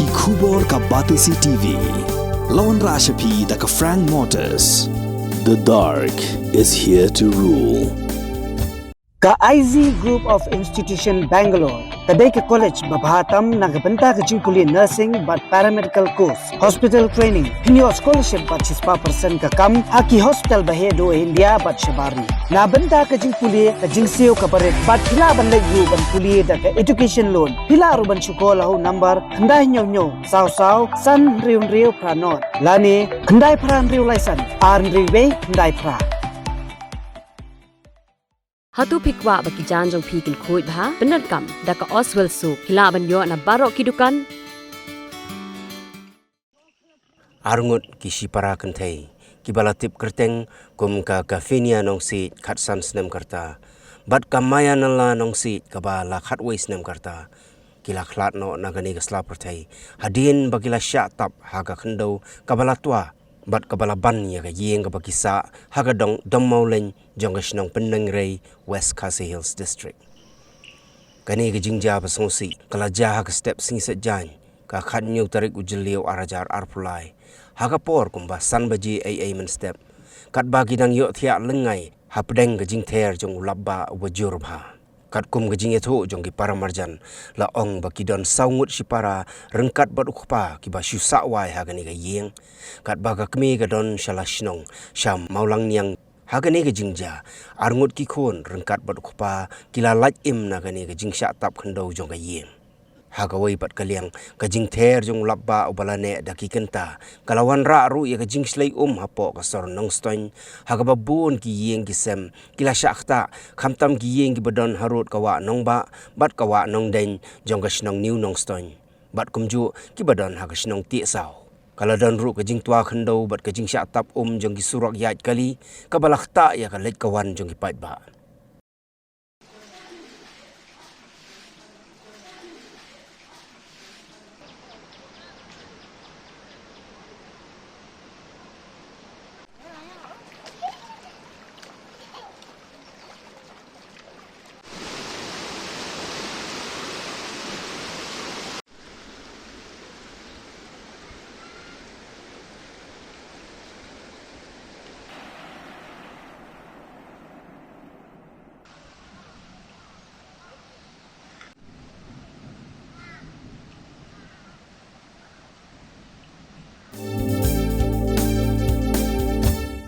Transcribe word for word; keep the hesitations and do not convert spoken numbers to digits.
Ki khubor ka Batesi T V. La wanrah sha phi da ka Frank Motors. The dark is here to rule. Ka I Z Group of Institution Bangalore ka dei ka college ba bha tam na ka bynta ka jingpule nursing bad paramedical course, hospital training, pynïoh scholarship bad shispah percent ka kam ha ki hospital ba heh duh India bad shabar ri. Na bynta ka jingpule ka jingsiew ka barit bad phi lah ban leit ruh ban pule da ka education loan. Phi lah ruh ban shu call ha u number khyndai hynñiew hynñiew saw saw san hynriew hynriew phra nod lane khyndai phra hynriew lai san ar hynriew wei khyndai phra. Hato phi kwah ba ki jaiñ jong phi kin khuid bha? Pyndonkam da ka Oswell Soap, phi lah ban ïoh na baroh ki dukan. Arngut ki shipara kynthei kiba la tip kyrteng kum ka Gavinia Nongsiej, khatsan snem ka rta, bad ka Mayanala Nongsiej, kaba la khatwei snem ka rta, ki la khlad noh na kane ka sla pyrthei hadien ba ki la shah tap ha ka khyndew kaba la twa bad kaba la ban ïa ka ïing kaba ki sah ha ka dong Dommawlein jong ka shnong Pyndengrei, West Khasi Hills District. Kane ka jingjia ba sngewsih ka la jia ha ka step sngi Saitjaiñ, ka khathynñiew tarik u Jylliew ar hajar arphew lai, ha ka por kumba san baje eiei mynstep, katba ki dang ïohthiah lyngngai hapdeng ka jingther jong u lapbah uba jur bha. Katkum ka jingïathuh jong ki paramarjan, la ong ba ki don saw ngut shipara ryngkat bad u kpa kiba shu sah wai ha kane ka ïing, katba ka kmie ka don sha la shnong, sha Mawlangniang. Ha kane ka jingjia, arngut ki khun ryngkat bad u kpa ki la lait im na kane ka jingshah tap khyndew jong ka ïing. Ha kawei pat ka liang, ka jingther jong u lapbah uba la neh da ki kynta ka la wanrah ruh ïa ka jingshlei um hapoh ka sor Nongstoiñ, ha kaba bun ki ïing ki sem ki la shah ktah, khamtam ki ïing kiba don harud ka wah Nongbah bad ka wah Nongdeiñ jong ka shnong New Nongstoiñ, bad kumjuh kiba don ha ka shnong Tiehsaw. Ka la don ruh ka jingtwa khyndew bad ka jingshah tap um jong ki surok ïaid kali, kaba la ktah ïa ka leit ka wan jong ki paidbah.